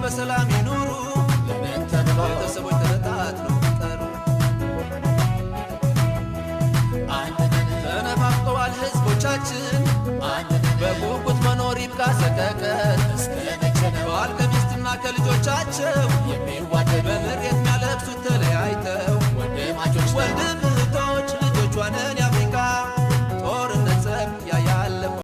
በሰላም ይኑሩ። ለምን ተብሎ ቤተሰቦች ተበታትነው ቀሩ። አንድ ነን ተነፋፍቀዋል ህዝቦቻችን፣ አንድ ነን በጉጉት መኖር ይብቃ ሰቀቀን። እስከ መቼ ነው ባል ከሚስትና ከልጆቻቸው